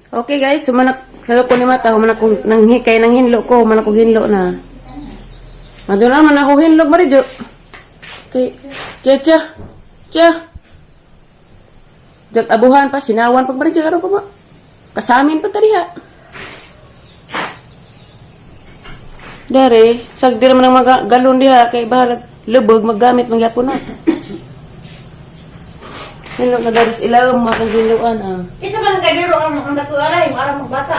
Okay guys, sumanak sa ko ni mata, human ako nang hikay nang hinlo ko, human ako hinlo na. Madula man ako hinlo marijo. Okay. Cha cha. Cha. Jag abuhan pa sinawan pag marijo aron pa ba. Kasamin pa tariha. Dere, sagdi raman ang mga galon diha kay bahalag lubog maggamit mangyapon na. Hinlo na daris ilawom mga kang hinloan ah. Isa man ang kagiro ang dako aray, ara mong bata.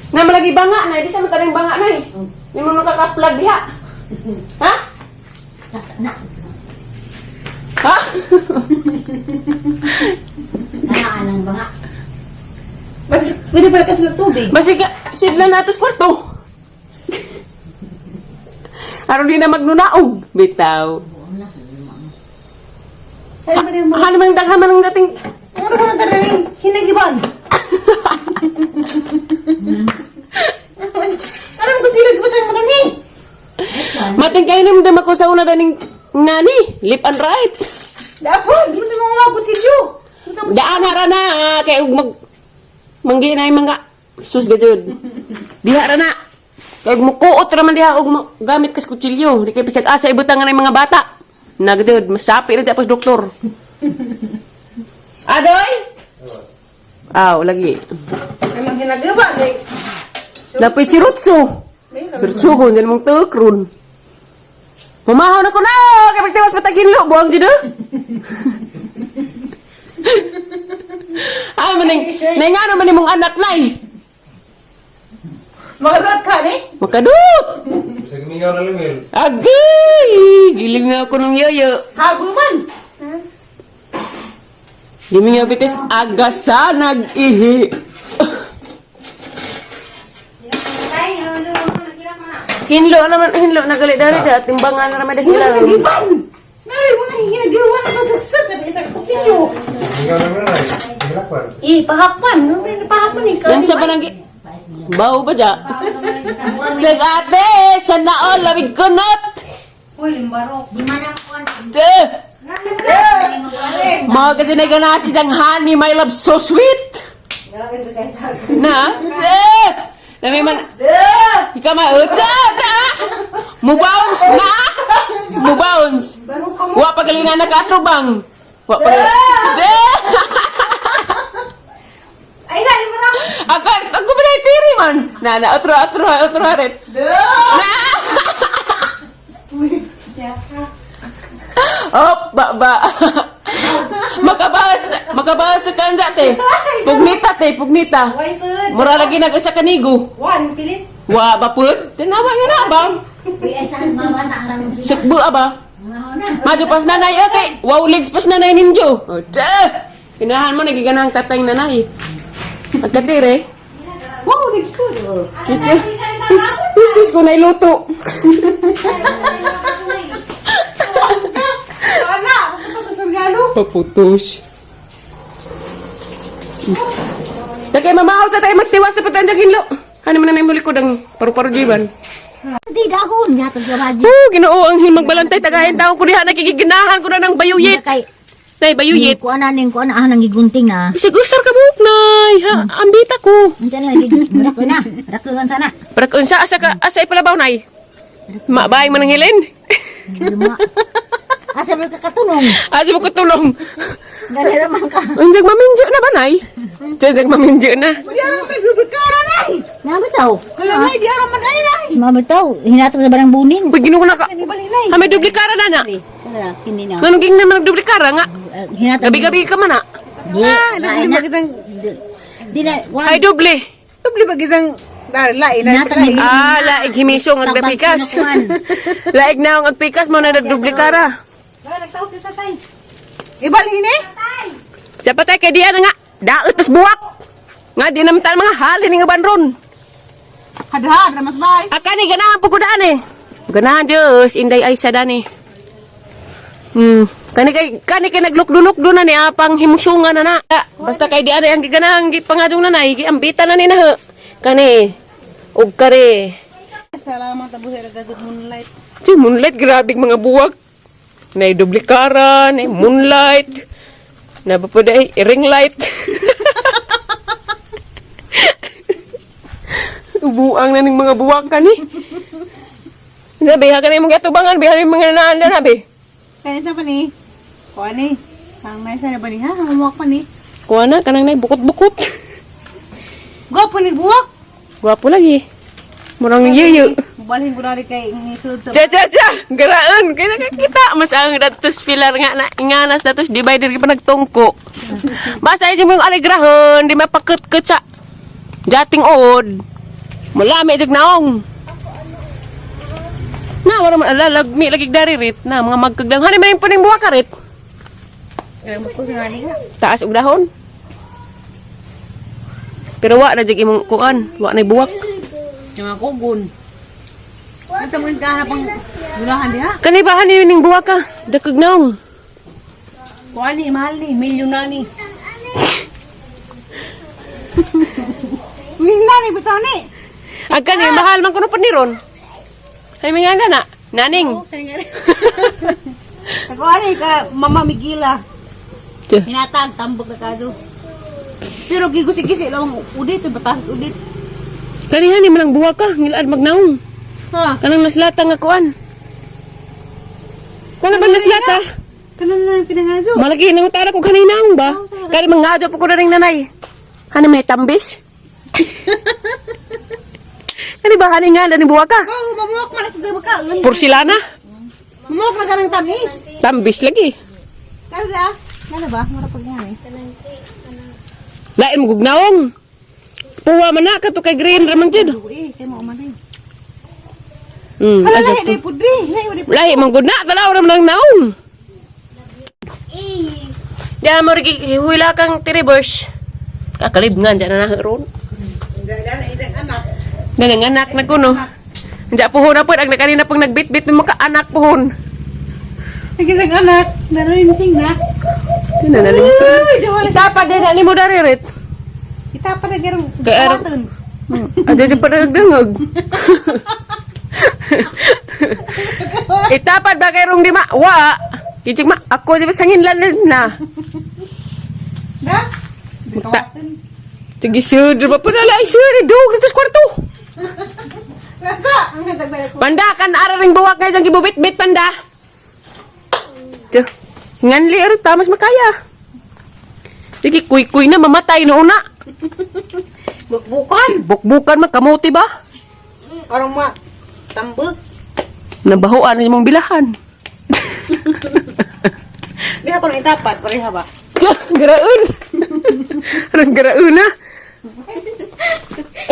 Na malagi banga na, di sa mataring banga na eh. May mga makakaplag diha. Ha? Ha? Kanaan ang banga. Bas pwede pa kasi ng tubig. Basig, sidla na atos kwarto. Aron di na magnunaog. Bitaw. Ano ba yung mga Ano man daghan man ang dating ano ba ang taraling hinagiban? Ano ko sila gibutan mo kami? Mating kayo naman ako sa una daning nani, lip and right. Dapon, gibutan mo mga kutsilyo. Daan hara na ah, kay ug mag manggi na yung mga sus gajud. Diha ra na. Kay ug mukuot ra man diha og gamit kas kutsilyo. Di kay bisag asa ibutang na yung mga bata. Nagdud masapi ra tapos doktor. Adoy? Aw, lagi. Ay mang hinagiban eh. Napay si Rutso. Rutso ko, hindi namang tukron. Pumahaw na ko na! Kaya pagtiwas pataghinlo, buwang dito. Ay, maning, naingano man mong anak na eh. Makarot ka ni? Makadut! Bisa gumingaw na lumil. Agay! Giling nga ako ng yoyo. Hago man. Giling nga bitis, aga sa nag-ihi. Hinlo naman, hinlo na gali dari da, timbangan na naman da sila. Hinagiban. Nari mo na hinagiban ang saksak na isa kutsilyo. Gumingaw na lumil ay. Hilakwan. Eh, pahakpan. Ano ba yung pahakpan eh? Yan sa barangay. Bawo ba dya? Sag ate, sana all, lamig kunot. Di man ang kuan. De! Mga kasi naganasi diyang honey, my love, so sweet. Na? De! Nami man, ikaw ma, utsa, na! Mubounce na! Mubounce. Wa pagaling na nakatubang. Wa pagaling. De! Ay, sa limbarok. Ako, ako ba na itiri man? Na, na, otro, otro, otro, harit. Na! Oh, ba, ba. Makabawas, makabawas sa kanja, te. Pugnita, te, pugnita. Why sud? Mura lagi nag-isa kanigo. Wan pilit. Wa, ba, pud? Tinawa nga na, bang. Uy, ay saan mama na ang sila. Sukbo, aba. Mga na. Madyo pas nanay, okay. Wow, legs pas nanay ninjo. Oh, te. Pinahan mo, nagiganang tatay nanay. Agkatire. Wow, next good. Chiche. Isis ko na iluto. Wala, pupunta sa Surgalo. Paputos. Takay mamahaw sa tayo magtiwas na patan dyan hinlo. Ano man na muli ko dang paru-paru jiban. Di dahon nga to gabaji. Oh, Ginoo ang magbalantay tagahin taon ko diha nakikiginahan ko na ng bayuyit. Kay Nay bayuyit. kuan na ning kuan ah nang gigunting na. Bisag usar ka buhok nay. Ha, ambita ko. Unsa na murako na. Rako sana. Para unsa asa ka asa ipalabaw nay. Mabahay man ang hilin. Luma. Asa ba ka katulong? Asa mo ko tulong. Gani ra man ka. Unsag maminjo na ba nay? Unsag maminjo na. Di araw may bibigkara na. Nabitaw. Kaya nga, di araw man ay nay. Mabitaw, hinatag na barang buning. Uy, Ginoo na ka. Ibalik nay. Ha, may duplikara na na. Kara kini na. Nganong ging naman nagduplikara nga? Hinatag. Gabi-gabi ka man ah. Di, Dubli na. mag isang Di na, wan. Ay, doble. dubli mag isang lain na Hinatag ni Ah, laig himisong ang Tagbag pikas. Laig na ang pikas mo na nagduplikara. Ibalhin eh. Sa patay kay diyan na nga. Daot tas buwak. Nga di naman tayo mga halin nga banron. Hadhad ra mas bay. Akani ganahan po ko daan eh. Ganahan Diyos, inday ay sa dani. Kani kay naglukdo-lukdo na ni apang himusyungan na na. Basta kay di ani ang giganahan gi pangadong nanay, gi ambita na ni na. Ho. Kani ug kare. Salamat abuhay ra gadud moonlight. Di, moonlight, grabe mga buwag. Nay duplikara, nay moonlight. Na ba po day, ring light. Buang na ning mga buwak kani. Nabi, ha kani mong gatubangan, bi hani mga naan na bi. Kaya sa pa ni? Kuha ni. Ang may sa na ba ni ha? Humuwak pa ni. Kuha na kanang nay bukot-bukot. Gwapo ni buwak. Gwapo lagi. Murang yuyu. Mubalhin ko na rin kay ngisulod sa Cha cha cha, garaan kay nakakita mas ang datos pilar nga na nga nas datos divider pa nagtungko. Basta yung mga alegrahon, di mapakut-kut sa jating od. Malami jud naong. Na wala man alalag mi lagi daririt na mga magkagdang hani may puning buwa karit. Kaya mo ko sa nga niya. Taas og dahon. Pero wa na jud imong kuan, wa na buwak. Yung mga kugon. Ito mo yung kahanap ang gulahan diha. Kani ba hani ning buwak ka? Dakag naong. Kuha ni, mahal ni, milyon na ni. Milyon na ni, bitaw ni. Ang kani mahal man kuno pa ni ron. Ay may nga na. Naning. Oh, saan nga ni? Kuha ni ka, Mama Migila. Tiyo. Hinatag, tambok na kado. Pero gigusi-gisi lang, udit, batas udit. Kani hani man ang buwak ka, ngilaad magnaong. Ha? Kanang naslata nga kuan. Kana ba naslata? Kanan na yung pinangadyo. Malaki nang utara ko kaninaong ba? Kani mangadyo po ko na ring nanay. Hani may tambis? Kani ba hani nga ni buwak ka? Oh, mamuwak man sa baka. Porsilana? Mamuwak na ka ng tamis. Tambis lagi. Kada, ano ba? Mura pag yan eh. Lain mo gugnaong. Puwa man na kato kay green raman jud. Eh, kaya mo umanay. Hala Hala, lahi, di pudri. Lahi, di pudri. Lahi man gud na tanaw ra man ang naong. Diya mo rin hihula kang tiribers. Kakalib nga dyan na ron. Isang anak. Nananganak na ko no. Diya puhon na po, ang kanina pang nagbit-bit ng mga anak puhon. Isang anak. Nalinsing na. Ito na nalinsing. Uy, dawala. Itapad na na ni mo daririt. Kita pa na garong. Kay araw- Ada di pa nagdungog. Itapad ba kay rong di ma? Wa. Kijig ma, ako di ba sangin lan na. Na? Magta. Sige sir, di ba pa nala ay sir, dug dito sa kwarto. Nasa! Ang natagbalik ko. Panda kan ara ring buwak nga dyan gibubit-bit panda. Tiyo. Nganli aro tamas makaya. Sige kuy-kuy na mamatay no una. Bukbukan. Bukbukan man kamote ba? Parang ma. Tambok. Nabahuan na imong bilahan. Di ako na itapat. Pareha ba? Tiyo, garaon. Anong garaon na?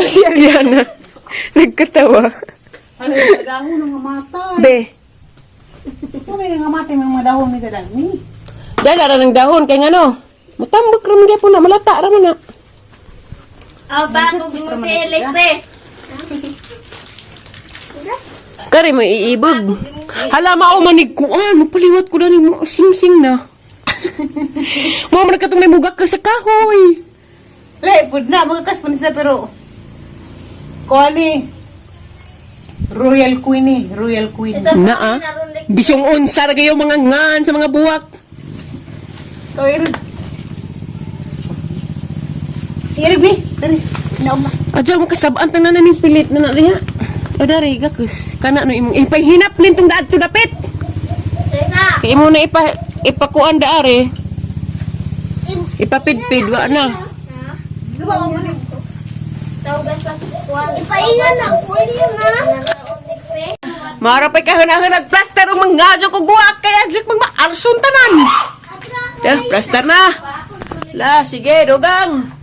Si Ariana. Nagkatawa. Ano yung dahon ng matay? Be, Ito may nga matay mga dahon ni sa dagni. dala ra ng dahon kay ngano. Mutambak ra man gyapon na malata ra man na. Oh, bago mo si Alex eh. Kari mo iibog. Hala mao manig kuan, mapaliwat ko na ni mo sing-sing na. Mo man katong namugak ka sa kahoy. Lay, pud na mga kas man siya pero kuha ni Royal Queen ni, Royal Queen. Naa. Bisyong unsa ra kayo mga ngan sa mga buwak. Ikaw irig. Irig ni, dali. Nauma. Adya mo kasabaan tanan na ning pilit na na diha. O dari gakus. Kana no imong ipahinap nintong daad to dapit. Tesa! Kay imo na ipakuan daare. Ipapidpid wa na. Tawag sa kuwan. Ipaingan na ko yun ha. Mara pa'y kahunahon nagplaster og mangadyo kog buwak kay adlok magmaarson tanan. Ya, plaster na. La, sige, dugang.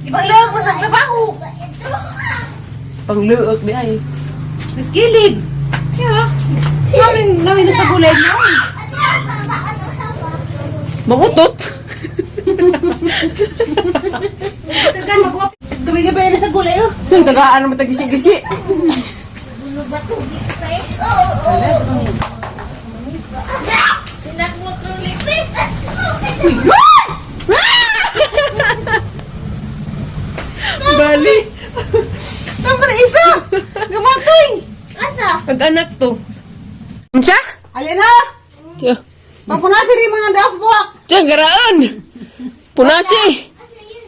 Ibalog mo sa trabaho. Pangluok di ay. Mas gilid. Yeah. Namin namin na sa gulay mo. Mangutot. Gabi-gabi na sa gulay oh. Diyan, tagaan mo tagisi-gisi. Oo, oo. Sinakmot ng Alex eh. Bali. Tama na isa. Gamatay. Asa? Pag-anak to. Unsa? Ayan na. Tiyo. Pangkunasi rin mga daos buwak. Tiyan, garaan. Punasi.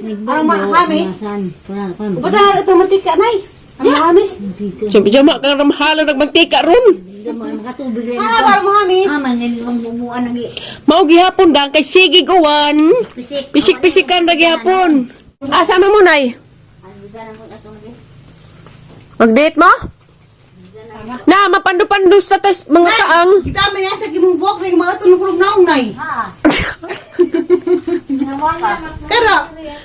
Ang mahamis. San? Kuna kuna. Bata ito mantika nay. Ang mahamis. Jama ka ramahalan nagmantika ron. Makatubig rin Ah, para mahamis. Ah, man ang bumuan ang Mao gihapon dang kay sige gawan. pisik. Pisik-pisikan ra gihapon. Asa man mo nay? Mag-date mo? Na, mapandu-pandu sa test mga kaang. Kita man sa imong buhok ring mga tunog naong nay. Ha. Kara.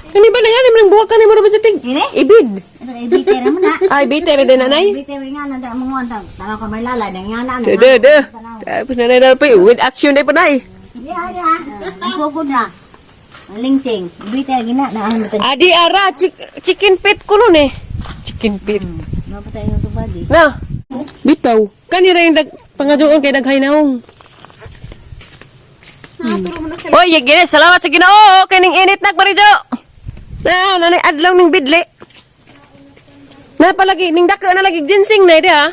Kani ba na yan? Imong buwag kani mo ra ba sa tig? Ini? Ibid. Ito ibite ra mo na. Ay, bite ra din nanay. Ibite nga na da mo ang tanaw ka may lala nang nga na. De de de. Tapos nanay na pa with action day pa nay. Ya ya. Ang sugod na. Ang lingsing. Ibite gina na ang matag. Adi ara chicken pit ko nun eh. Chicken pit. Mapatay yung tubadi. Na. Bitaw. Kani ra yung pangaduon kay daghay naong. Oy, yagine, salamat sa Ginoo kay ning init nagmarijo. Na, nanay adlaw ning bidli. Na palagi ning dako na lagi ginseng na di ha.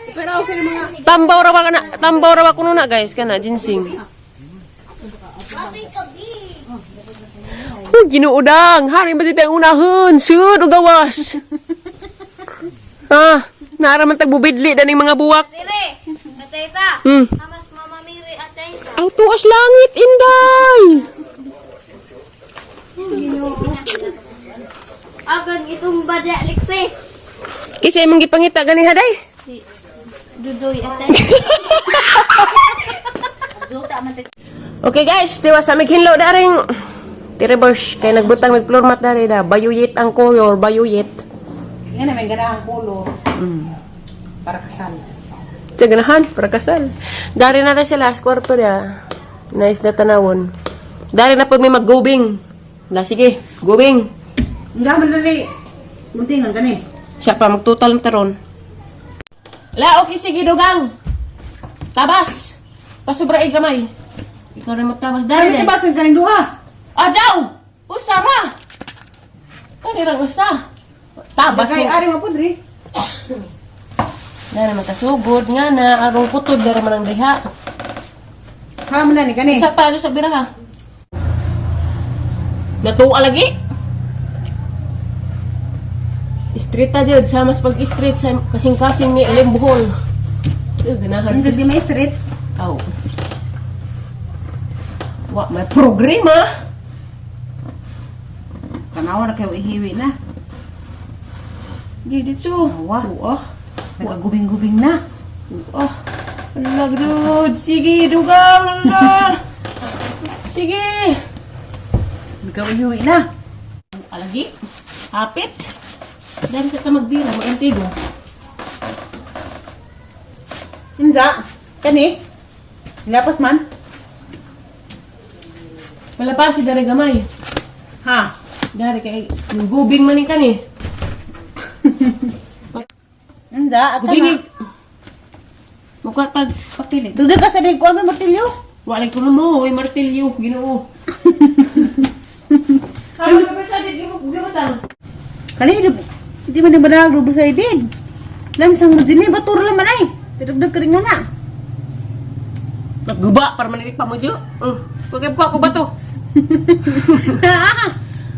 Pero okay mga Tambaw ra ba na, tambaw ra ba kuno na guys kana ginseng. Huy, Ginoo dang, hari ba dito ang unahon? Sud o gawas. Ah, naara man tagbubidli daning mga buwak. Dire, Ataysa. Hamas Mama Miri Ataysa. Ang tuas langit, Inday! Agan itong badya likse. Kasi imong gipangita gani haday. Si Dudoy Ataysa. Okay guys, tiwa sa mig hinlo daring Tirebush kay nagbutang mig floor mat dari da. Bayuyit ang color, bayuyit. Yan na may ganahang kulo. Para kasal. Sa ganahan, para kasal. Dari na ta sila sa kwarto dia. Nice na tanawon. Dari na pud may maggubing. Na sige, gubing. Ang dami na rin. Muntingan gani. Siya pa magtutal na taron. La, okay sige dugang. Tabas. Pasubra ay gamay. Ikaw rin magtabas. Dari Dami na. tabasan kaning duha. Ajaw! Usa ra! Kanirang usa. Tabas Kay mo. ari mo pud ri. Na naman kasugod nga na arong kutod dara man ang diha. Ha man na ni kani. Isa pa sa bira ha. Natuwa lagi. Street ta jud sa mas pag street sa kasing-kasing ni Alim Bohol. Eh, ganahan. Ang di may street. Aw. Wa may programa. Tanawa na kayo ihiwi na. Di dito. Awa. Tuwa. Nagagubing-gubing na. Ah, ala, dude. Sige, dugang. Ala. Sige. Nagkauhiwi na. Alagi. Hapit. Dari sa tamagbira, magantigo. Inja, kani. Nilapas man. Malapas si dari gamay. Ha. Dari kay gubing man ni kani. Inja, at Gubing. Mukha tag papilit. Dugdag ka sa dig ko may martilyo. Walay ko mo, oy martilyo, Ginoo. Habang kapit sa dit gibutang. Kani di, di man di ba na sa din. Lansang mo din batur lang man ay. Dugdag ka rin nga na. Nagguba para manitik pa mo jo. Pagkip ko ako ba to?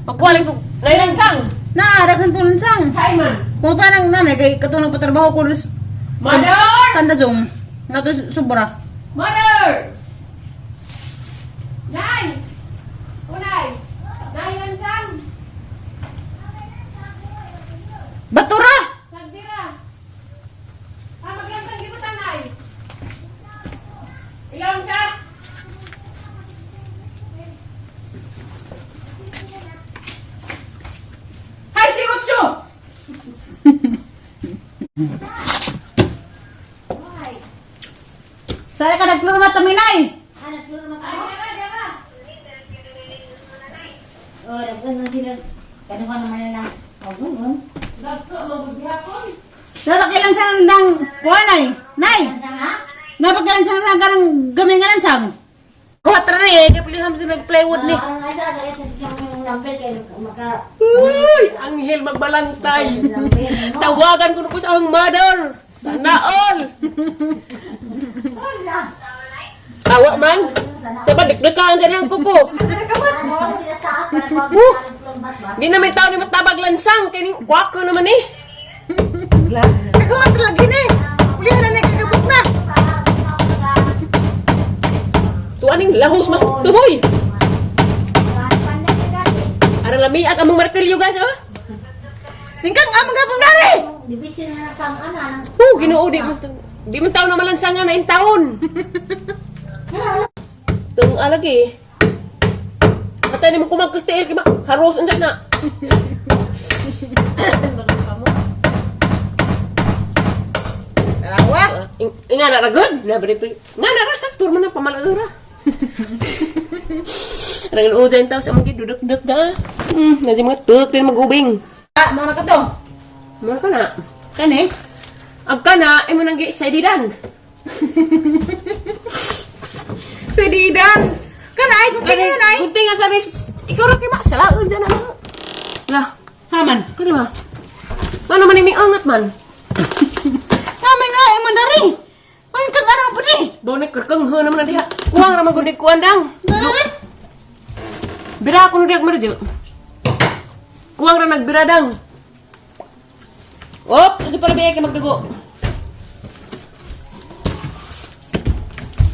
Magkuha ko. Nailansang. Na, daghan po lansang. Hi man. Kung tanang nanay kay katong patrabaho ko ris Mother! sanda jong. Nga to sobra. Mother! Nay! Unay! Nay lansang! Batura! Sagdira! Ah, maglansang gibutan, Nay! Ilang siya? Hi, si Rutso! Saan ka nagpluro na taminay? Ah, nagturo na ka. Oh, nagturo na sila. Kanuha naman nila. Oh, gungon. Dagko, magbihapon. Napakilansang nang kuha nay. Nay! Lansang ha? Napakilansang nang karang gamay nga lansang. Kuha tara na eh, kaya puliham sa nag-plywood ni. Ah, ang nasa kaya sa yung number kay maka Uy! Anghel magbalantay! number mo. Tawagan ko na po sa akong mother! Sana all! Wala. Awa man. Sa ba dikdekan sa niyang kuko. Woo! Di na may tao ni matabag lansang kay ning kwako naman eh. Kagawa talaga ni. Ulihan na ni kagabok na. Tuwa ning lahos mas tuboy. Arang lamiag among martilyo, guys, oh. Tingkang amang gapong nari. Division na kang ana ng Oh, Ginoo, di man di man tao na malansangan na in taon. Tung alagi. Atay ni mo kumagkus tiil kay haros unsa na. Tarawa. Ah, Nga na ra good. Na ba dito? Nga na ra sakto man ang pamaladura. Rangan ujan taw sa mga duduk-duk da. Na di mga tuk din magubing. Ah, mo na ka to. Mo ka na. Kani? Ag ka na imo nang gi sa didan. Sa didan. Kanay kung Kani kani ay. kunti nga sa ris. Ikaw ra kay masalaon dyan ano. Lah, Haman. kani ba? Ano man ning angat man? Haman nga ay mandari. Ano kang anang pudi? Baw ni kerkeng he naman na diha. Kuwang ra man gud ni kuan dang. Dali. Bira ako no diha marjo. Kuwang ra nagbira dang. Op, sa para biya kay magdugo.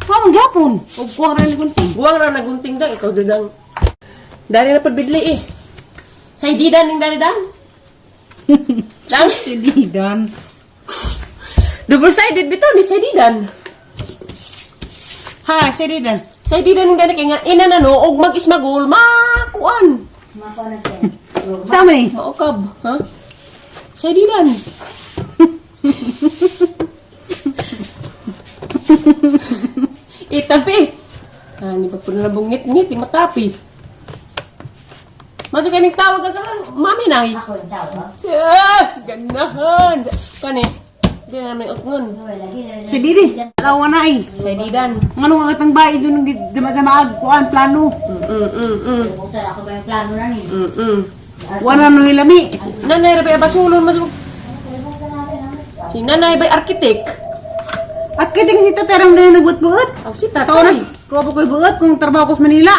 Wa man gapon. Og kuwang ra ni kunting. Kuwang ra nagunting dang ikaw dudang. Dari na pagbidli eh. Sa didan ning dari dang. Dang, Sa didan. Double sided bitaw ni sa didan. Ha, sa didan. Sa didan ning dari kay nga ina na no og mag-ismagol makuan. Sa man ni? Maukab, ha? Sa didan. Itabi. Ah, ni pa po na bungit-ngit, di matapi. Mato kaning tawag ka mami nay. Ako ang tao. Tsa, ganahan. Kani, di na namin utngon. Sa didi. Tarawa na ay. Sa didan. Ngano nga katang bahay doon jama-jama kuan plano. Ako ba yung plano na ni? Wala no hilami. Nanay ra ba basulon mas. Si nanay ba architect? At kiting si tatarang na nagbuot-buot. Aw si Sa oras, tatay. ko pa ko'y buot kung trabaho ko sa Manila.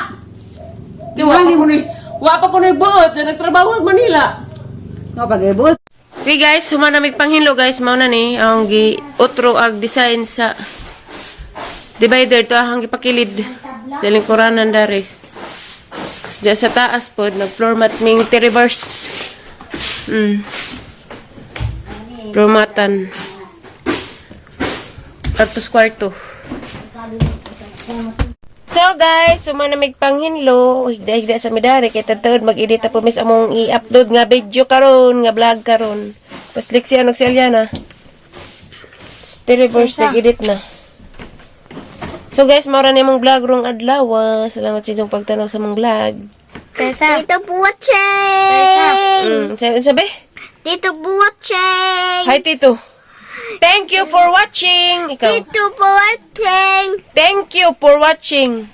Di wa pa kunoy. Wa pa kunoy buot sa nagtrabaho sa Manila. Nga pa ko'y buot. Okay guys, sumanamig panghinlo guys, mao na ni ang gi otro ag design sa divider to ang gipakilid sa lingkuranan dari. Diya sa taas pod nag floor mat ning reverse. Floor matan. Tartos kwarto. So guys, sumanamig panghinlo, higda-higda sa midari kay tagtuod mag-edit po mis among i-upload nga video karon, nga vlog karon. Paslik siya si Aliana. Reverse nag-edit na. So guys, mao ra ni among vlog rong adlaw. Salamat sa inyong pagtanaw sa among vlog. Tito po watching! Sabi, sabi? Tito po watching! Hi, Tito. Thank you for watching. Ikaw. Tito po watching! Thank you for watching.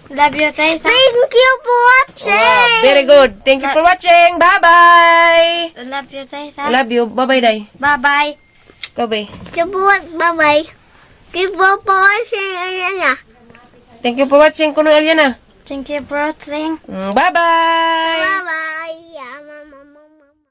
Love you, Tita. Thank you for watching! Wow, very good. Thank you for watching. Bye-bye. Love you, Tita. Love you. Bye-bye, Day. Bye-bye. Bye-bye. Support, bye-bye. Keep on watching, Ariana. Thank you for watching, Kuno Eliana. Thank you for watching. Bye-bye. Bye-bye.